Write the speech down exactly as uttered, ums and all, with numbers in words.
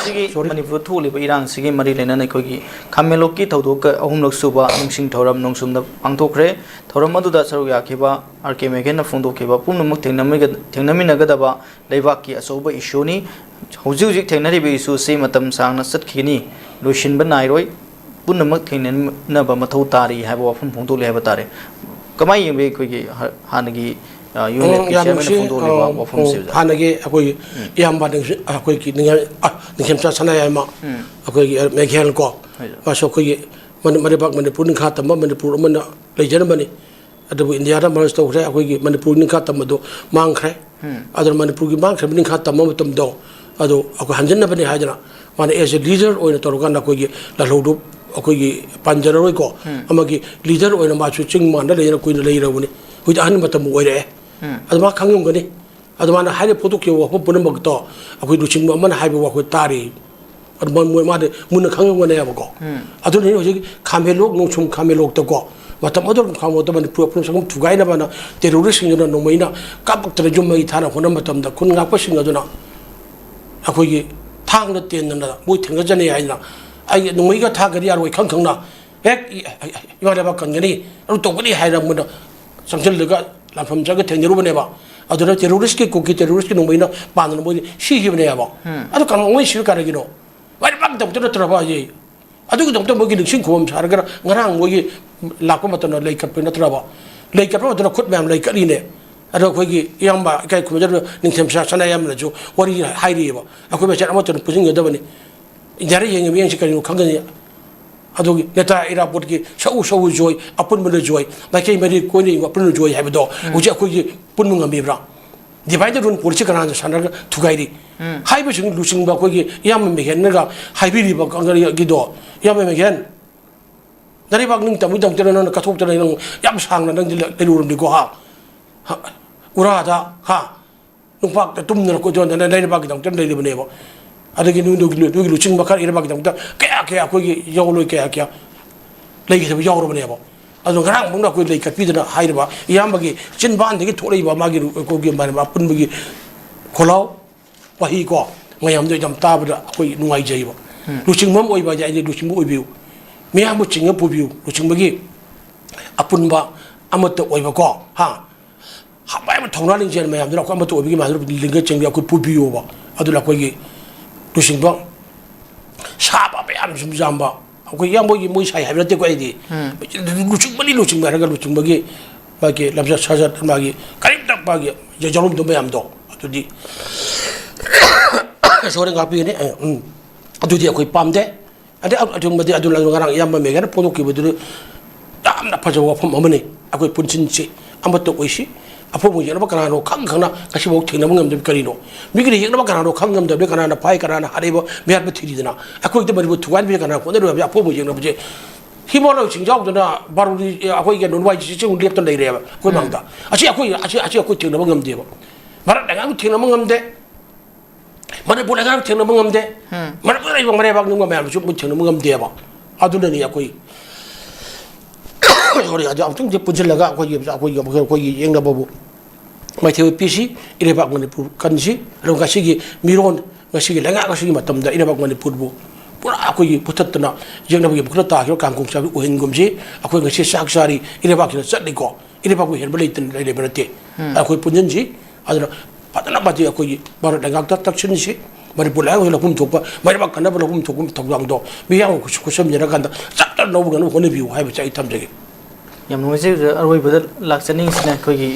ꯁꯤꯒꯤ ꯃꯅꯤꯄꯨꯔ ꯊꯣꯛꯂꯤꯕ ꯏꯔꯥꯡꯁꯤꯒꯤ ꯃꯔꯤ ꯂꯩꯅꯅ ꯑꯩꯈꯣꯏꯒꯤ ꯈꯥꯃꯦꯟꯂꯣꯛꯀꯤ ꯊꯧꯗꯣꯛ ꯑꯍꯨꯝꯂꯛ ꯁꯨꯕ ꯅꯤꯡꯁꯤꯡ ꯊꯧꯔꯝ ꯅꯣꯡꯁꯨꯝꯗ ꯄꯥꯡꯊꯣꯛꯈ꯭ꯔꯦ꯫ ꯊꯧꯔꯝ ꯑꯗꯨꯗ ꯁꯔꯨꯛ ꯌꯥꯈꯤꯕ ꯑꯥꯔ ꯀꯦ ꯃꯦꯘꯦꯟꯅ ꯐꯣꯡꯗꯣꯛꯈꯤꯕ ꯄꯨꯝꯅꯃꯛ ꯊꯦꯡꯅꯃꯤꯒ-, ꯊꯦꯡꯅꯃꯤꯟꯅꯒꯗꯕ ꯂꯩꯕꯥꯛꯀꯤ ꯑꯆꯧꯕ ꯏꯁꯨꯅꯤ꯫ ꯍꯧꯖꯤꯛ ꯍꯧꯖꯤꯛ ꯊꯦꯡꯅꯔꯤꯕ ꯏꯁꯨꯁꯤ ꯃꯇꯝ ꯁꯥꯡꯅ ꯆꯠꯈꯤꯒꯅꯤ, ꯂꯣꯏꯁꯤꯟꯕ ꯅꯥꯏꯔꯣꯏ꯫ ꯄꯨꯝꯅꯃꯛ ꯊꯦꯡꯅꯅꯕ ꯃꯊꯧ ꯇꯥꯔꯤ ꯍꯥꯏꯕ ꯋꯥꯐꯝ ꯐꯣꯡꯗꯣꯛꯂꯤ ꯍꯥꯏꯕ ꯇꯥꯔꯦ꯫ ꯀꯃꯥꯏꯅ ꯌꯦꯡꯕꯤ ꯑꯩꯈꯣꯏꯒꯤ ꯍ-, ꯍꯥꯟꯅꯒꯤ, ꯑ, ꯎꯝ, UNFP ꯌꯥꯝ chairman ꯅ ꯅꯨꯡꯁꯤ꯫ ꯐꯣꯡꯗꯣꯛꯂꯤꯕ ꯑ, ꯎꯝ, ꯋꯥꯐꯝꯁꯤꯗ? ꯍꯥꯟꯅꯒꯤ ꯑꯩꯈꯣꯏꯒꯤ ꯎꯝ꯫ ꯏꯌꯥꯝꯕ ꯅꯤꯡꯁꯤꯡ-, ꯑꯩꯈꯣꯏꯒꯤ ꯅꯤꯡꯉꯦꯝ-, ꯑ, ꯅꯤꯡꯊꯦꯝꯆꯥ ꯁꯅꯥꯌꯥꯏꯃ, ꯎꯝ꯫ ꯑꯩꯈꯣꯏꯒꯤ, ꯑ, ꯃꯦꯘꯦꯜ ꯀꯣ, ꯍꯣꯏ꯫ ꯃꯥꯁꯨ ꯑꯩꯈꯣꯏꯒꯤ ꯃꯅꯤ-, ꯃꯔꯩꯕꯥꯛ ꯃꯅꯤꯄꯨꯔ ꯅꯤꯡꯈꯥ ꯇꯝꯕ ꯃꯅꯤꯄꯨꯔ ꯑꯃꯅ ꯂꯩꯖꯔꯝꯕꯅꯤ꯫ ꯑꯗꯨꯕꯨ ꯏꯟꯗꯤꯌꯥꯗ merge ꯇꯧꯈ꯭ꯔꯦ꯫ ꯑꯩꯈꯣꯏꯒꯤ ꯃꯅꯤꯄꯨꯔ ꯅꯤꯡꯈꯥ ꯇꯝꯕꯗꯣ ꯃꯥꯡꯈ꯭ꯔꯦ꯫ ꯎꯝ꯫ ꯑꯗꯨꯅ ꯃꯅꯤꯄꯨꯔꯒꯤ ꯃꯥꯡꯈ꯭ꯔꯕ ꯅꯤꯡꯈꯥ ꯇꯝꯕ ꯃꯇꯝꯗꯣ ꯑꯗꯨ ꯑꯩꯈꯣꯏ ꯍꯟꯖꯤꯟꯅꯕꯅꯤ ꯍꯥꯏꯗꯅ ꯃꯥꯅ as a leader ꯑꯣꯏꯅ ꯇꯧꯔꯀꯥꯟꯗ ꯑꯩꯈꯣꯏꯒꯤ ꯂꯥꯜꯍꯧꯗꯨ ꯑꯩꯈꯣꯏꯒꯤ ꯄꯥꯟꯖꯔꯔꯣꯏꯀꯣ꯫ ꯎꯝ꯫ ꯑꯃꯒꯤ leader ꯑꯣꯏꯅ ꯃꯥꯁꯨ ꯆꯤꯡ ꯃꯥꯟꯗ ꯂꯩꯗꯅ ꯀꯨꯏꯅ ꯂꯩꯔꯕꯅꯤ꯫ ꯍꯧꯖꯤꯛꯇꯤ ꯑꯍꯟ ꯃꯇꯝꯕꯨ ꯑꯣꯏꯔꯛꯑꯦ꯫ ꯎꯝ꯫ ꯑꯗꯨ ꯃꯥ ꯈꯪꯉꯝꯒꯅꯤ꯫ ꯑꯗꯨ ꯃꯥꯅ ꯍꯥꯏꯔꯤꯕ ꯐꯣꯡꯗꯣꯛꯈꯤꯕ ꯋꯥꯐꯝ ꯄꯨꯝꯅꯃꯛꯇꯣ ꯑꯩꯈꯣꯏ ꯂꯨꯆꯤꯡꯕ ꯑꯃꯅ ꯍꯥꯏꯕ ꯋꯥꯈꯣꯏ ꯇꯥꯔꯤ꯫ ꯑꯗꯨ ꯃ-, ꯃꯣꯏ ꯃꯥꯗꯤ ꯃꯨꯟꯅ ꯈꯪꯉꯝꯒꯅꯦꯕꯀꯣ꯫ ꯎꯝ꯫ ꯑꯗꯨꯅ ꯍꯧꯖꯤꯛ ꯈꯥꯃꯦꯟꯂꯣꯛ, ꯅꯣꯡꯁꯨꯝ ꯈꯥꯃꯦꯟꯂꯣꯛꯇꯀꯣ, ꯃꯇꯝ ꯑꯗꯨ ꯈꯥꯃꯦꯟꯂꯣꯛꯇ ꯃꯅꯤꯄꯨꯔ ꯑꯄꯨꯟꯕ ꯁꯛꯐꯝ ꯊꯨꯒꯥꯏꯅꯕꯅ terrorist ꯁꯤꯡꯗꯨꯅ ꯅꯣꯡꯃꯩꯅ ꯀꯥꯞꯄꯛꯇꯅ ꯌꯨꯝ ꯃꯩ ꯊꯥꯅ ꯍꯣꯠꯅꯕ ꯃꯇꯝꯗ ꯈꯨꯟ ꯉꯥꯛꯄꯁꯤꯡ ꯑꯗꯨꯅ ꯑꯩꯈꯣꯏꯒꯤ ꯊꯥꯡꯅ ꯇꯦꯟꯗꯅ ꯃꯣꯏ ꯊꯦꯡꯅꯖꯅꯤ ꯍꯥꯏꯗꯅ ꯑꯩ ꯅꯣꯡꯃꯩꯒ ꯊꯥꯒꯗꯤ ꯌꯥꯔꯣꯏ ꯈꯪ ꯈꯪꯅ ꯍꯦꯛ ꯏ-, ꯏꯃꯥ ꯂꯩꯕꯥꯛ ꯀꯟꯒꯅꯤ, ꯑꯗꯨ ꯇꯧꯒꯅꯤ ꯍꯥꯏꯅ ꯃꯣꯏꯅ ꯆꯪꯁꯤꯜꯂꯒ ꯂꯥꯟꯐꯝ ꯆꯪꯉꯒ ꯊꯦꯡꯅꯔꯨꯕꯅꯦꯕ꯫ ꯑꯗꯨꯅ terrorist ꯀꯤ, ꯀꯨꯀꯤ terrorist ꯀꯤ ꯅꯣꯡꯃꯩꯅ ꯄꯥꯟꯗꯅ ꯃꯣꯏꯗꯤ ꯁꯤꯈꯤꯕꯅꯦꯕ꯫ ꯎꯝ꯫ ꯑꯗꯨ ꯀꯅꯥ ꯃꯣꯏ ꯁꯤꯕ ꯀꯥꯟꯗꯒꯤꯅꯣ? ꯃꯥꯏ ꯄꯥꯛ ꯇꯧꯗ ꯅꯠꯇ꯭ꯔꯕ ꯍꯥꯏꯁꯦ꯫ ꯑꯗꯨꯒꯤꯗꯃꯛꯇ ꯃꯣꯏꯒꯤ ꯅꯤꯡꯁꯤꯡ ꯈꯨꯕꯝ ꯁꯥꯔꯒ ꯉꯔꯥꯡ ꯃꯣꯏꯒꯤ ꯂꯥꯛꯄ ꯃꯇꯝꯗ ꯂꯩ ꯀꯠꯄ ꯅꯠꯇ꯭ꯔꯕ? ꯂꯩ ꯀꯠꯄ ꯃꯇꯝꯗ ꯈꯨꯠ ꯃꯌꯥꯝ ꯂꯩ ꯀꯠꯂꯤꯅꯦ꯫ ꯑꯗꯣ ꯑꯩꯈꯣꯏꯒꯤ ꯏꯌꯥꯝꯕ ꯏꯀꯥꯏ ꯈꯨꯝꯅꯖꯔꯤꯕ ꯅꯤꯡꯊꯦꯝ ꯁꯅꯥ ꯌꯥꯝꯅꯁꯨ ꯋꯥꯔꯤ ꯍꯥꯏꯔꯤꯑꯕ꯫ ꯑꯩꯈꯣꯏ ꯃꯁꯦꯟ ꯑꯃꯠꯇꯅ ꯄꯨꯟꯁꯤꯟꯒꯗꯕꯅꯤ꯫ ꯏꯟꯗꯤꯌꯥꯗ ꯌꯦꯡꯉꯤꯕ ꯃꯤꯠꯌꯦꯡꯁꯤ ꯀꯔꯤꯅꯣ ꯈꯪꯒꯅꯤ꯫ ꯑꯗꯨꯒꯤ ꯅꯦꯇꯥ ꯏꯔꯥꯕꯣꯠꯀꯤ ꯁꯛꯎ ꯁꯛꯎ ꯖꯣꯏ, ꯑꯄꯨꯟꯕꯅ ꯖꯣꯏ, ꯃꯥꯏꯀꯩ ꯃꯔꯤ ꯀꯣꯏꯅ ꯌꯦꯡꯕ ꯑꯄꯨꯟꯕ ꯖꯣꯏ ꯍꯥꯏꯕꯗꯣ ꯎꯝ꯫ ꯍꯧꯖꯤꯛ ꯑꯩꯈꯣꯏꯒꯤ ꯄꯨꯟꯕ ꯉꯝꯃꯤꯕ꯭ꯔꯥ? Divide and rule policy ꯀꯅꯥꯅ ꯁꯥꯟꯅꯔꯒ ꯊꯨꯒꯥꯏꯔꯤ? ꯎꯝ꯫ ꯍꯥꯏꯕꯁꯤꯡ ꯂꯨꯆꯤꯡꯕ ꯑꯩꯈꯣꯏꯒꯤ ꯏꯌꯥꯝꯕ ꯃꯦꯘꯦꯟꯅꯒ ꯍꯥꯏꯕꯤꯔꯤꯕ ꯀꯪꯒ꯭ꯔꯦꯁꯀꯤꯗꯣ, ꯏꯌꯥꯝꯕ ꯃꯦꯘꯦꯟ, ꯅꯔꯩꯕꯥꯛ ꯅꯤꯡꯇꯝꯕꯒꯤꯗꯃꯛꯇ ꯅꯪꯅ ꯀꯠꯊꯣꯛꯇꯅ ꯅꯪ ꯌꯥꯝ ꯁꯥꯡꯅ ꯅꯪꯗꯤ ꯂꯩꯔꯨꯔꯕꯅꯤꯀꯣ, ꯍꯥ? ꯍ-, ꯎꯔꯥꯗ, ꯍꯥ? ꯅꯨꯡꯄꯥꯛꯇ ꯇꯨꯝꯗꯅ ꯀꯣꯏꯆꯣꯟꯗꯅ ꯂꯩꯔꯕꯒꯤꯗꯃꯛꯇ ꯂꯩꯔꯤꯕꯅꯦꯕ꯫ ꯑꯗꯒꯤ ꯅꯣꯏ-, ꯅꯣꯏꯒꯤ, ꯅꯣꯏꯒꯤ ꯂꯨꯆꯤꯡꯕ ꯈꯔ ꯏꯔꯕꯒꯤꯗꯃꯛꯇ ꯀꯌꯥ ꯀꯌꯥ ꯑꯩꯈꯣꯏꯒꯤ ꯌꯥꯎꯂꯣꯏ ꯀꯌꯥ ꯀꯌꯥ ꯂꯩꯈꯤꯗꯕ ꯌꯥꯎꯔꯕꯅꯦꯕ꯫ ꯑꯗꯣ ꯉꯔꯥꯡ ꯐꯥꯎꯅ ꯑꯩꯈꯣꯏ ꯂꯩ ꯀꯠꯄꯤꯗꯅ ꯍꯥꯏꯔꯤꯕ ꯏꯌꯥꯝꯕꯒꯤ ꯆꯤꯟꯕꯥꯟꯗꯒꯤ ꯊꯣꯛꯂꯛꯏꯕ ꯃꯥꯒꯤ ꯔꯨ-, ꯑꯩꯈꯣꯏꯒꯤ ꯃꯥ-, ꯑꯄꯨꯟꯕꯒꯤ ꯈꯣꯜꯂꯥꯎ ꯋꯥꯍꯩ ꯀꯣ, ꯃꯌꯥꯝꯗꯣ ꯌꯥꯝ ꯇꯥꯕꯗ ꯑꯩꯈꯣꯏ ꯅꯨꯡꯉꯥꯏꯖꯩꯕ꯫ ꯂꯨꯆꯤꯡꯕ ꯑꯃ ꯑꯣꯏꯕ ꯍꯥꯏꯗꯤ ꯑꯩꯗꯤ ꯂꯨꯆꯤꯡꯕ ꯑꯣꯏꯕꯤꯌꯨ, ꯃꯤꯌꯥꯝꯕꯨ ꯆꯤꯡꯉ ꯄꯨꯕꯤꯌꯨ, ꯂꯨꯆꯤꯡꯕꯒꯤ ꯑꯄꯨꯟꯕ ꯑꯃꯠꯇ ꯑꯣꯏꯕꯀꯣ꯫ ꯍꯥ, ꯍꯥ, ꯃꯌꯥꯝ ꯊꯧꯅꯥ ꯂꯤꯡꯖꯦꯜ ꯃꯌꯥꯝꯗꯨꯅ ꯑꯩꯈꯣꯏ ꯑꯃꯠꯇ ꯑꯣꯏꯕꯒꯤ ꯃꯌꯥꯝꯗꯨꯅ ꯂꯤꯡꯒ ꯆꯤꯡꯕꯤ ꯑꯩꯈꯣꯏ ꯄꯨꯕꯤꯌꯣꯕ꯫ ꯑꯗꯨꯅ ꯑꯩꯈꯣꯏꯒꯤ ꯂꯨꯆꯤꯡꯕ ꯁꯥꯕ ꯃꯌꯥꯝ ꯁꯨꯝ ꯌꯥꯝꯕ, ꯑꯩꯈꯣꯏ ꯏꯌꯥꯝꯕꯒꯤ ꯃꯣꯏ ꯁꯥꯏ ꯍꯥꯏꯕ ꯅꯠꯇꯦꯀꯣ ꯑꯩꯗꯤ꯫ ꯂꯨꯆꯤꯡꯕꯅꯤ, ꯂꯨꯆꯤꯡꯕ ꯍꯥꯏꯔꯒ ꯂꯨꯆꯤꯡꯕꯒꯤ ꯃꯥꯒꯤ ꯂꯝꯆꯠ ꯁꯥꯖꯠ, ꯃꯥꯒꯤ ꯀꯔꯤꯝꯇ ꯃꯥꯒꯤ ꯌꯥꯎꯔꯝꯗꯕ ꯃꯌꯥꯝꯗꯣ ꯑꯗꯨꯗꯤ ꯏꯁꯣꯔꯅ ꯉꯥꯛꯄꯤꯒꯅꯤ꯫ ꯑꯦ, ꯎꯝ꯫ ꯑꯗꯨꯗꯤ ꯑꯩꯈꯣꯏ ꯄꯥꯝꯗꯦ꯫ ꯑꯗꯩ ꯑ-, ꯑꯗꯨꯒꯨꯝꯕꯗꯤ ꯑꯗꯨꯅ ꯉꯔꯥꯡ ꯏꯌꯥꯝꯕ ꯃꯦꯒꯥꯅ ꯐꯣꯡꯗꯣꯛꯈꯤꯕꯗꯨ ꯌꯥꯝꯅ ꯐꯖꯕ ꯋꯥꯐꯝ ꯑꯃꯅꯤ꯫ ꯑꯩꯈꯣꯏ ꯄꯨꯟꯁꯤꯟꯁꯤ, ꯑꯃꯠꯇ ꯑꯣꯏꯁꯤ꯫ ꯑꯐꯧꯕ ꯌꯦꯛꯅꯕ ꯀꯅꯥꯅꯣ ꯈꯪ ꯈꯪꯅ ꯉꯁꯤꯐꯥꯎ ꯊꯦꯡꯅꯕ ꯉꯝꯗꯕ ꯀꯔꯤꯅꯣ? ꯃꯤꯒꯤꯗꯤ ꯌꯦꯛꯅꯕ ꯀꯅꯥꯅꯣ ꯈꯪ ꯉꯝꯗꯕꯅꯤ, ꯀꯅꯥꯅ ꯐꯥꯏ, ꯀꯅꯥꯅ ꯍꯥꯠꯂꯤꯕ, ꯃꯤꯍꯥꯠꯄ ꯊꯤꯔꯤꯗꯅ꯫ ꯑꯩꯈꯣꯏꯗꯤ ꯃꯅꯤꯄꯨꯔ ꯊꯨꯒꯥꯏꯅꯕꯁꯦ ꯀꯅꯥꯅ ꯍꯣꯠꯅꯔꯤꯕ ꯍꯥꯏꯕꯁꯦ ꯑꯐꯧꯕ ꯌꯦꯛꯅꯕꯁꯦ ꯍꯤꯃꯥꯂꯣꯏ ꯆꯤꯡꯖꯥꯎꯗꯅ ꯕꯥꯔꯨꯅꯤ, ꯑꯩꯈꯣꯏ ꯀꯩꯅꯣ, ꯅꯨꯡꯋꯥꯏ ꯆꯤꯡ ꯂꯦꯞꯇꯅ ꯂꯩꯔꯦꯕ ꯑꯩꯈꯣꯏ ꯃꯥꯡꯗ꯫ ꯑꯁꯤ ꯑꯩꯈꯣꯏ, ꯑꯁꯤ, ꯑꯁꯤ ꯑꯩꯈꯣꯏ ꯊꯦꯡꯅꯕ ꯉꯝꯗꯦꯕ꯫ ꯚꯥꯔꯠ ꯂꯩꯉꯥꯛꯅ ꯊꯦꯡꯅꯕ ꯉꯝꯗꯦ꯫ ꯃꯅꯤꯄꯨꯔ ꯂꯩꯉꯥꯛ ꯊꯦꯡꯅꯕ ꯉꯝꯗꯦ꯫ ꯃꯅꯤꯄꯨꯔꯗ ꯂꯩꯕ ꯃꯔꯩꯕꯥꯛ ꯅꯤꯡꯕ ꯃꯌꯥꯝꯁꯨ ꯃꯣꯏ ꯊꯦꯡꯅꯕ ꯉꯝꯗꯦꯕ꯫ ꯑꯗꯨꯅꯅꯤ ꯑꯩꯈꯣꯏ, ꯁꯣꯔꯤ, ꯑꯗꯨ ꯑꯃꯨꯛꯇꯪꯗꯤ ꯄꯨꯟꯁꯤꯜꯂꯒ ꯑꯩꯈꯣꯏꯒꯤ, ꯑꯩꯈꯣꯏꯒꯤ, ꯑꯩꯈꯣꯏꯒꯤ ꯌꯦꯡꯅꯕꯕꯨ ꯃꯥꯏꯊꯤꯕ ꯄꯤꯁꯤ, ꯏꯔꯩꯕꯥꯛ ꯃꯅꯤꯄꯨꯔ ꯀꯟꯁꯤ꯫ ꯑꯗꯨꯒ ꯉꯁꯤꯒꯤ ꯃꯤꯔꯣꯟ, ꯉꯁꯤꯒꯤ ꯂꯩꯉꯥꯛ ꯑꯁꯤꯒꯤ ꯃꯇꯝꯗ ꯏꯔꯩꯕꯥꯛ ꯃꯅꯤꯄꯨꯔꯕꯨ ꯄꯨꯔꯥ ꯑꯩꯈꯣꯏꯒꯤ ꯄꯨꯊꯠꯇꯅ ꯌꯦꯡꯅꯕꯒꯤ ꯃꯈꯨꯠꯇ ꯇꯥꯈꯤꯕ ꯀꯥꯡꯈꯣꯡ ꯆꯥꯕꯤ ꯑꯣꯏꯍꯟꯒꯨꯝꯁꯤ꯫ ꯑꯩꯈꯣꯏ ꯉꯁꯤ ꯆꯥꯛ ꯆꯥꯔꯤ, ꯏꯔꯩꯕꯥꯛꯁꯤꯅ ꯆꯠꯂꯤꯀꯣ꯫ ꯏꯔꯩꯕꯥꯛꯄꯨ ꯍꯦꯟꯕ ꯂꯩꯇꯅ ꯂꯩꯕ ꯅꯠꯇꯦ꯫ ꯑꯩꯈꯣꯏ ꯄꯨꯟꯁꯤꯟꯁꯤ꯫ ꯑꯗꯨꯅ ꯐꯖꯅ ꯃꯗꯤ ꯑꯩꯈꯣꯏꯒꯤ ꯚꯥꯔꯠ ꯂꯩꯉꯥꯛꯇ ꯇꯛꯁꯤꯟꯁꯤ꯫ ꯃꯅꯤꯄꯨꯔ ꯂꯩꯉꯥꯛꯅ ꯂꯧꯐꯝ ꯊꯣꯛꯄ, ꯃꯔꯩꯕꯥꯛ ꯀꯟꯅꯕ ꯂꯧꯐꯝ ꯊꯣꯛꯄ ꯊꯧꯗꯥꯡꯗꯣ ꯃꯤꯌꯥꯝꯒ ꯈꯨꯠ-, ꯈꯨꯠꯁꯝꯅꯔꯀꯥꯟꯗ ꯆꯞ ꯆꯥꯅ ꯂꯧꯕ ꯉꯝꯅꯕ ꯍꯣꯠꯅꯕꯤꯌꯨ ꯍꯥꯏꯕꯁꯦ ꯑꯩ ꯊꯝꯖꯒꯦ꯫ ꯌꯥꯝ ꯅꯨꯡꯉꯥꯏꯖꯩ ꯑꯣꯖꯥ꯫ ꯑꯔꯣꯏꯕꯗ ꯂꯥꯛꯆꯅꯤꯡꯉꯤꯁꯤꯅ ꯑꯩꯈꯣꯏꯒꯤ